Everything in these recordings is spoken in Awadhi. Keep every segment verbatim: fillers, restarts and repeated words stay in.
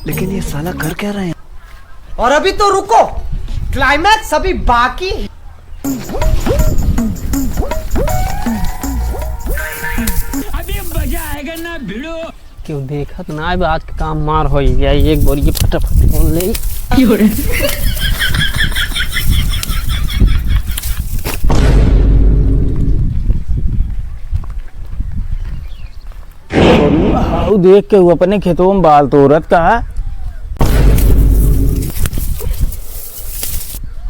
लेकिन ये साला कर क्या रहे हैं? और अभी तो रुको, climax अभी बाकी है। अभी मजा आएगा ना भिड़ो। केहू देखत ना आइब, आज के काम मार होई जाई। एक बोरी के फटाफट फोन ले। हाउ देख के वो अपने खेतों में बाल तोरत का।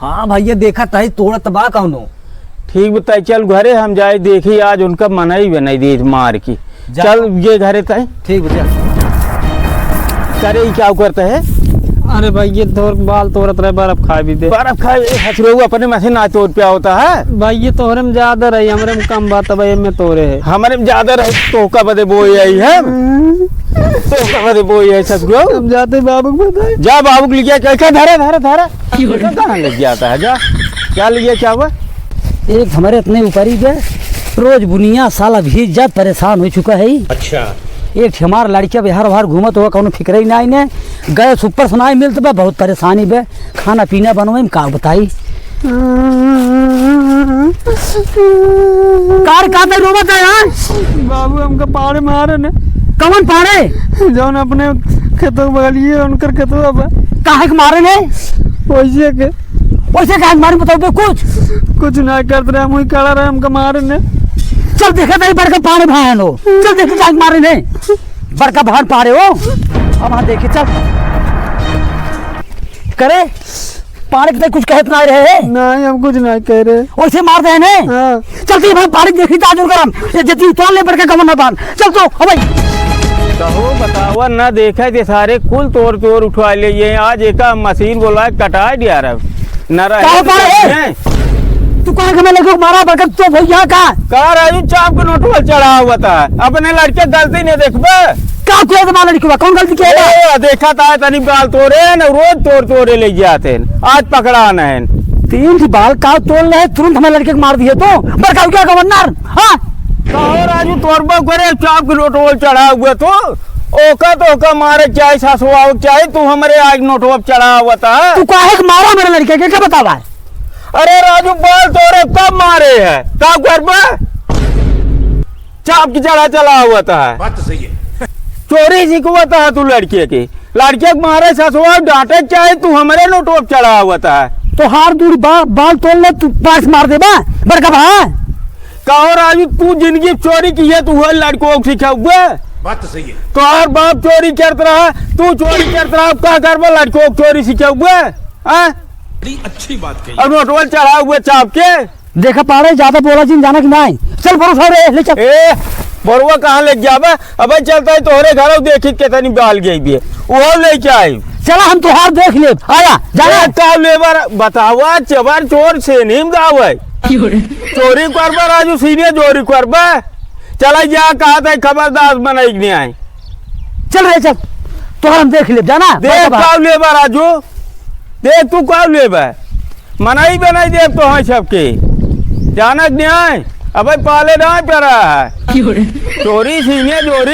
हाँ भैया, देखा तही तोड़त बा कौनो। ठीक बताई, चल घरे हम जाए देखी, आज उनका मनई बनाई दे मार की। जा। चल ये घरे तय। ठीक बा, जा। करे ई क्या करता है? अरे भाई, ये तोर बाल तोरत रहे, बर्फ खाए भी दे। बर्फ खाए, ए, हसुरऊ अपने में से ना तोर प्या होता है। भाई, ये तोहरे में ज्यादा रही, हमरे में कम बात है भाई, मैं तोरे है। हमरे में ज्यादा रही, तो का बदे बोई आई है? तो का बदे बोई आई ससुरऊ? हम जाते बाबू को बताए। जा बाबू को लिया, क्या, क्या धरा, धरा, धरा? कहाँ लग जाता है? जा, क्या लिया, क्या हुआ? एक हमरे इतने ऊपर ही गए, रोज बुनिया साला भीज जात, परेशान हो चुका है। अच्छा। एक ठे हमार लड़किया बिहार बाहर घूमत हुआ, कौनो फिक्र ही नाई ने। गैस ऊपर से नाई मिलत बा, बहुत परेशानी बे। खाना पीना बनवे में का बताई। कार का पे रोवत है यार? बाबू, हमका पाड़े मारे ने। कौन पाड़े? जौन अपने खेतों बगलिए, उनकर खेतवा बा। काहे के मारे ने? वैसे के। वैसे काहे के मारे, बताओ तो कुछ। कुछ ना करत रहे, हम वही खड़ा रहे, हमका मारे ने। चल देखा ताई, बड़का पाड़े भाई लो। चल देखा काहे के मारे ने। बड़का भान पाड़े हो। अब हाँ देखी, चल। करे, पाड़े के कुछ कहत ना रहे हैं? नहीं, हम कुछ नहीं कह रहे। वैसे मार दे ने? हाँ। चल तू भाई, पाड़े देखी, ताजुर करम। ये जति उतार ले, बड़का गमन ना बान। चल तो, अब भाई। कहो, बतावा, ना देखे थे सारे, कुल तोर तोर उठवा ले। ये आज एका मशीन बोला है, कटाए दिया रहा। ना रहे। काहे पाड़े है? हैं? तू कहाँ के में लगे मारा बरकत तो भैया का? का राजू चाप के नोटवा चढ़ावत है? अपने लड़के गलती नहीं देखबे? का किया तुम्हारा लड़के बा? कौन गलती किया बा? ए, देखा था तनी बाल तोरे न, रोज तोर तोरे ले जाते हैं। आज पकड़ा नहीं। तीन ठे बाल का तोड़ ले, तुरंत हमारे लड़के को मार दिए तो। बड़का हो गया गवर्नर, हाँ? कहो राजू तोर बा करे चाप के नोटवा चढ़ा हुआ तो। ओका तो ओका मारे चाहे, ससुआ चाहे, तू हमरे आज नोटवा चढ़ावत है। तू काहे के मारा मेरे लड़के के, क्या बतावा? अरे राजू, बाल तोरे कब मारे है? का करबा? चाप की चढ़ा चला हुआ था। बात तो सही है। चोरी सिखवता है तू लड़के के। लड़के के मारे ससुआ डांटे चाहे, तू हमरे नोटवा चढ़ा हुआ था। तो हार दूर बा-, बाल तोड़ ले, तू पास मार देबा, बड़का भा। कहो राजू, तू जिंदगी चोरी की है, तू हर लड़कों को सिखाउबे? बात तो सही है। तोहर बाप चोरी करत रहा, तू चोरी करत रहा, अब का करबा, लड़कों को चोरी सिखाउबे? हाँ? बड़ी अच्छी बात कही। अब नोटवा चढ़ा हुआ चाप के। देखा पाड़े, ज्यादा बोला जिन, जाना कि नहीं? चल, बड़ो साहब रे, ले चल। ए, बड़ुआ कहाँ ले जाबे? अबे चलता है तोहरे घर, देखी कितनी बाल गई भी है, वो लेके आई। चला, हम तोहार देख लेब। आया, जाना। ए, का लेबर, बतावा, चबर चोर से नीम दावे। चोरी करबा राजू, सीने चोरी करबा। चला जा, कहा था खबरदार बनाई के नहीं आई। चल रे, चल, तोहर हम देख लेब, जाना। देख, बाबा। का लेबा राजू, देख तू का लेबा। मनाई बनाई देब तो है सबके। जानत नहीं है, अबे पाले ना पे रहा है। चोरी सीने चोरी।